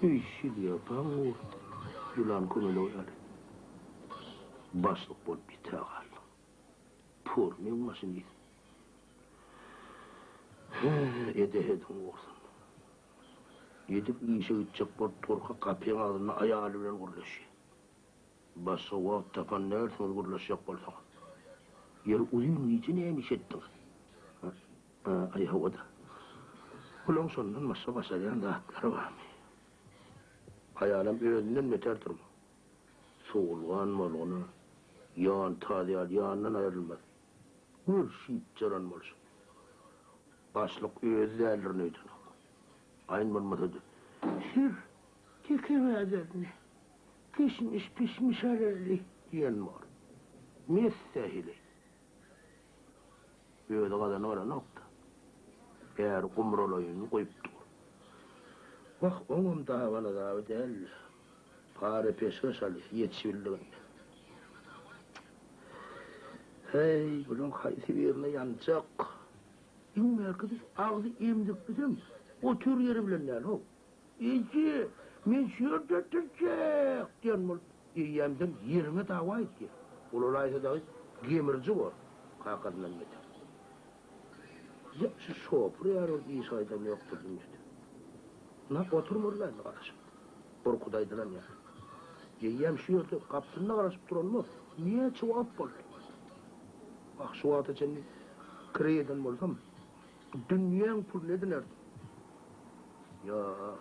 Eý, şilýapaň ur, ýylan kömelek ýaly. Başlyk bolup ýite galdyň. Por meň maşynism. Hä, edehediň gursun. Edil işe gitjek bolup durka gapyň agzynda aýaly bilen gürleşýär. Başga wagt tapan dälsiňiz gürleşjek bolsaňyz. Ýeri uzyn gije näme iş etdiňiz? Aý hawa-da. Bulaň şondan başga başarýan zatlary barmy? Aýalam özünden beter durma. Sowulgan bolgun-a. Ýan taz ýaly ýandan aýrylmaz. Gör şypjaran bolşuny. Başlyk özi däldirin öýdenok. Aýn bolmasa-da, Sür, teke bazaryna. Kişmiş-pişmiş alaly diýen bor. Messe-heleý. Özi gazana baranok-da. Äri gumralaýyny goýup dur. Wah, oňam daban azaby däl-le. Para-peşgeş alýar, ýetişibildiginden. Heý, bulaň haýsy birine ýanjak? Iň bärkisi şu agzy emziklisem otyr ýeri bilen däl-how. Eje, men şu ýerde oturjak! diýen bolup, eýýämden ýeriňe dawa etýär. Ulalaýsa dagy gemiriji bor, kakasyndan beter. Ýa, şu şopur ýaly bolup iş gaýdan ýokdur dünýede. Ynha, oturmaly-da indi garaşyp. Burkuda aýdylan ýaly. Eýýäm şu ýerde gapysynda garaşyp duranyma näçe wagt boldy. Wah, şu wagta çenli kireý eden bolsam, dünýäň puluny edinerdim. Ýok.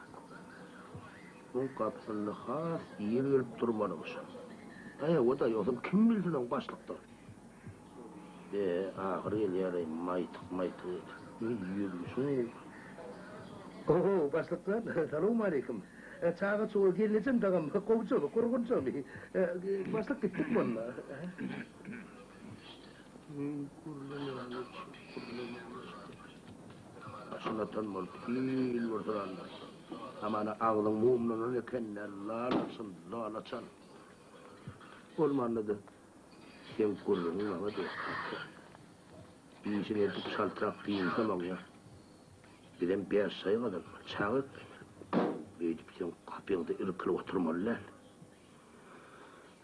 Muň gapysynda has ir gelip durmalymyşam. Aý, hawa-da, ýogsam kim bilsin oň başlykdygyny. Be, ahyr gelýär-eý, maýtyk-maýtyk edip. Ýörüşiň ugry. Ho-ho, başlyk jan, salowmaleýkim. Çaga-çuga, gelnejem dagam gowjamy, gurgunjamy? Başlyk gitdikmi onda? Başyny atan bolup hil bir syranlar. Hamana agzyň mumlanan eken-dä, lal açan, lal açan. Bolmanda-da seň gürrüňiň maňa dek kaka. Işini edip çaltrak dynsam oňýar. Bizem bäş şaý gazanmaly, çaga eklemeli. Beýdip seň gapyňda irkilip oturmaly däl.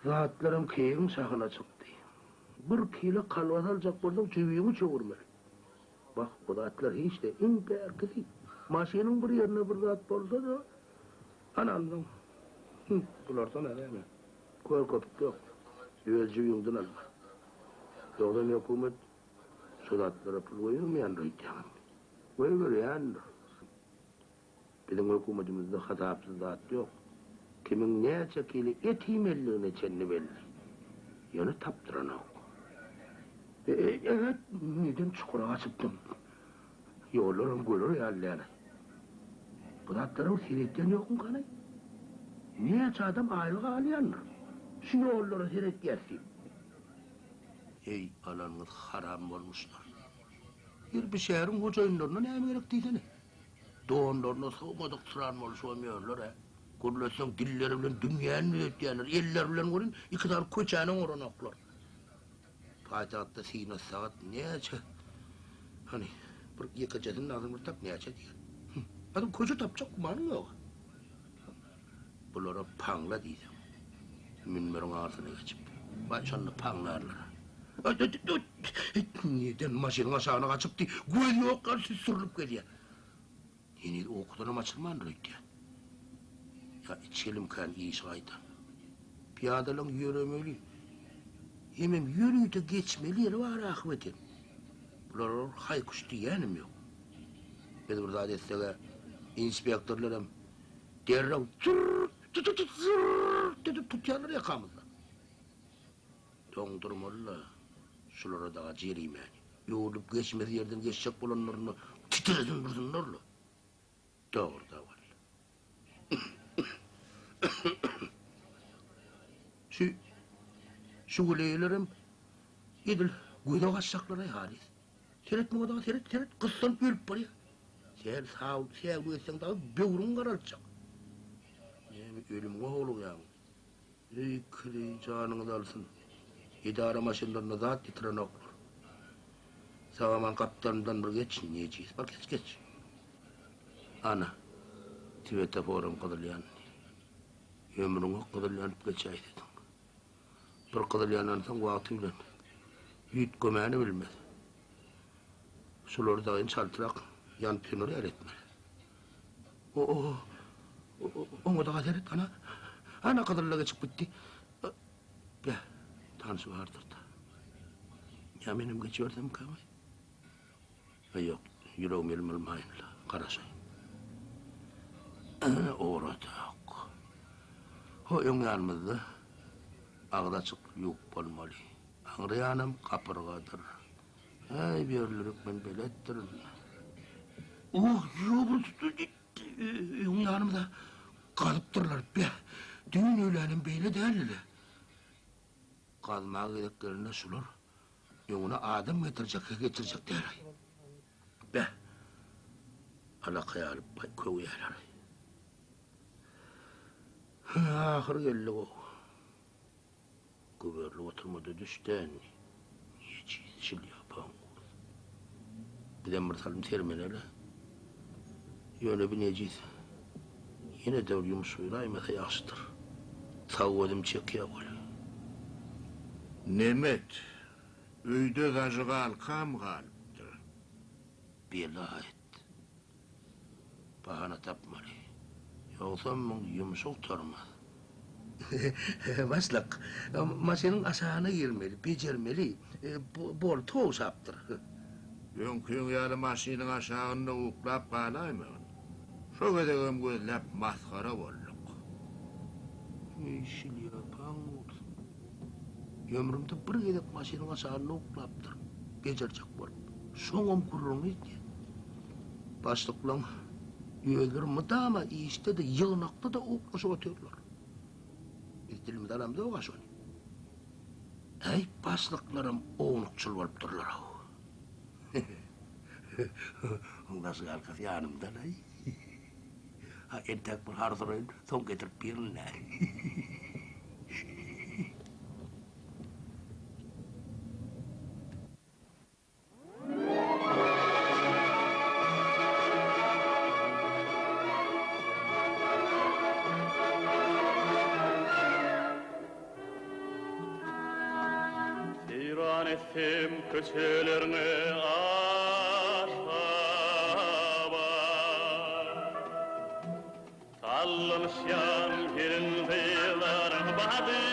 Zatlaram keýigiň şahyna çykdy. Bir kile kolbasa aljak bolsaň jübiňi çöwürmeli. Wah, o zatlar hiç-de, iň bärkisi, maşynyň bir ýerine bir zat bolsa-da, ana onsoň, hü, bulardan-a näme, kör köpük ýok, öz jübiňden almaly. Ýogsam hökümet şu zatlara pul goýbermeýändir öýdýäňizmi? Goýberýändir. Biziň hökümetimizde hasapsyz zat ýok. Kimiň näçe kile et iýmelidigine çenli belli. Ýöne tapdyranok. E-e-et, nirden çukura gaçypdym. Ýollaram görer ýaly däl-aý. Bu zatlara bir seretýän ýokmukanaý? Näçe adam aýlyk alýandyr. Şu ýollara seretýäs diýip. Eý, alanyňyz haram bolmuşlar. Ýeri bu şäheriň hojaýynlaryna näme gerek diýsene. Donlaryna sygmadyk syran bolşubam ýörler-ä. Gürletseň dilleri bilen dünýäni düzetýärler, elleri bilen welin iki sany köçäni oňaranoklar. Paýtagtda syna sagat näçe? Hany, bir ýekejesini agzyny bir tap näçe diýer. Hüm, adam köçe tapjak gümanyň ýog-a. Bulara paňla diýseň, münberiň arsyna geçip, baý şonda paňlarlar-a. Nirden maşynyň aşagyna gaçypdy, gözi ýok ýaly süsdürilip gelýär. Heniz ukudanam açylmandyr öýdýän. Ýa içgelimkän işi gaýdan. Pyýadalaň ýöremeli, hemem ýörite geçmeli ýeri bar ahbetin. Bulara haý-küş diýýänim ýok. Biz bir zat etseg-ä, inspektorlaram derrew zürr-tü-tü-tü-zürr edip tutýarlar ýakamyzdan. Doňdurmaly-la şulara dagy jerimäni. Öwrülip geçmez ýerden geçjek bolanlarynda titresin dursunlar-la. Dogry-da walla. Şu şüweleýlerem edil göze gaçjaklar-aý halys. Seret muňa dagy seret, seret, gyssanyp ölüp barýar. Sen säwlik etseň dagy böwrüňi garaltjak. Näme ölümiňe howlugýaň? Eý, kireý janyňyzy alsyn. Edara maşynlarynda zat ýitirenoklar. Sag-aman gapdalymdan bir geç, nejis. Bar, geç, geç. Ana. Swetoforam gyzyl ýandy. Ömrüňe gyzyl ýanyp geçäýsediň. Bir gyzyl ýanansoň wagty bilen üýtgemäni bilmez. Şulary daýyn çaltrak ýanyp söner ýaly etmeli. O-o, oňa daga seret, ana, ana gyzylla geçip gitdi. Beh, tanşy bardyr-da. Ýa menem geçibersemkäm-aý? Aý ýok, ýüregim elim almaýyn-la, garaşaýyn. Owradak. Ho, öň ýanymyzda agzy açyk ýuwup bolmaly. Aňry ýanam gapyrgadyr. Äý, bu ýerlere men beletdirin. Oh, ýok, öň ýanymyzda gazypdyrlar. Beh, düýn öýlänem beýle däldi-le. Gazmaga gezeklerinde şular öňüne adam getirjek-hä getirjek däl-aý. Beh, alakaý alyp köwýärler-aý. Ahyr geldik-ow. Güberilip oturma-da düş-dä indi. Ejiz şilýapaň gursun. Bizem bir salym sermeneli. Ýöne bi nejis ýene-de bir ýumuş buýraýmasa ýagşydyr. Sag gözüm çekýä weli. Nemet, öýde zažygalkam galypdyr. Bela et. Bahana tapmaly. Ýogsam muň ýumşy gutarmaz. Başlyk, maşynyň aşagyna girmeli, bejermeli. Bolty gowşapdyr. Öňküň ýaly maşynyň aşagynda uklap galaýmagyn. Şo gezegem gözläp masgara bolduk. Eý, şilýapaň bolsun. Ömrümde bir gezek maşynyň aşagynda uklapdyryn, bejerjek bolup. Şoňam gürrüňini edýän. Başlyklaň özleri mydama işde-de, ýygnakda-da uklaşyp otyrlar. Biz dilimize alamzok-a şony. Äý, başlyklaram ownukçyl bolupdyrlar-ow. Oň daşy galkasy ýanymda-laý. Ha, entäk bir har suraýyn, soň getirip birin-dä. Seýran etsem köçelerňe Aşgabat. Sallanyşýan gelin-gyzlaryň bady.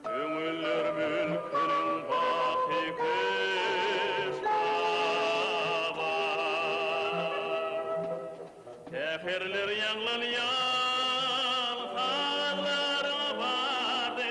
Köňüller mülküniň baky köşgi abat. Säherler ýaňlanýan sazlaryň bady.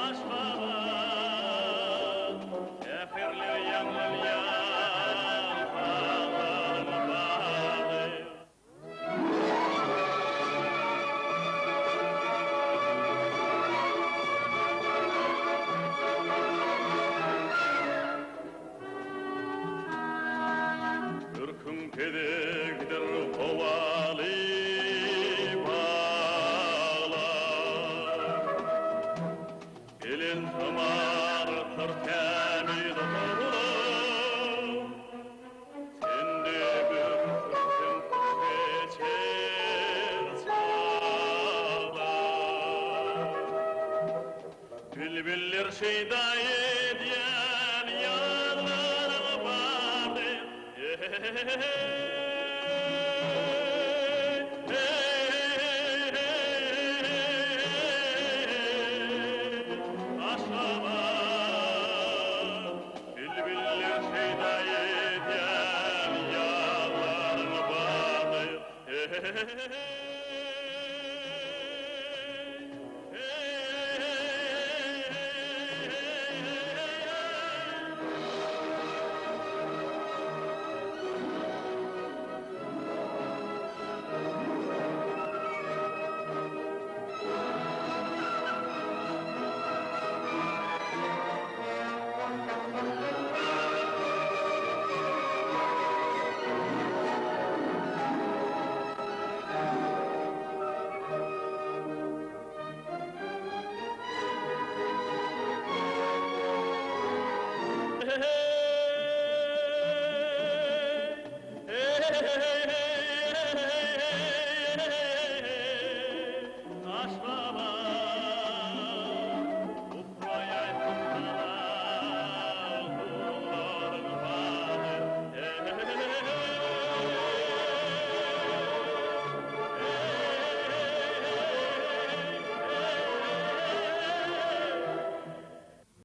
Aşgabat, säherler ýaňlanýan sazlaryň bady. Ürküň pedegdir howaly baglar. Belent ymaratlar tämiz gurlan. Sende bir sürseň geçer çaglar. Bilbiller şeýda edýän ýazlaryň bardy. Aşgabat, bilbiller şeýda edýän ýazlaryň bardy.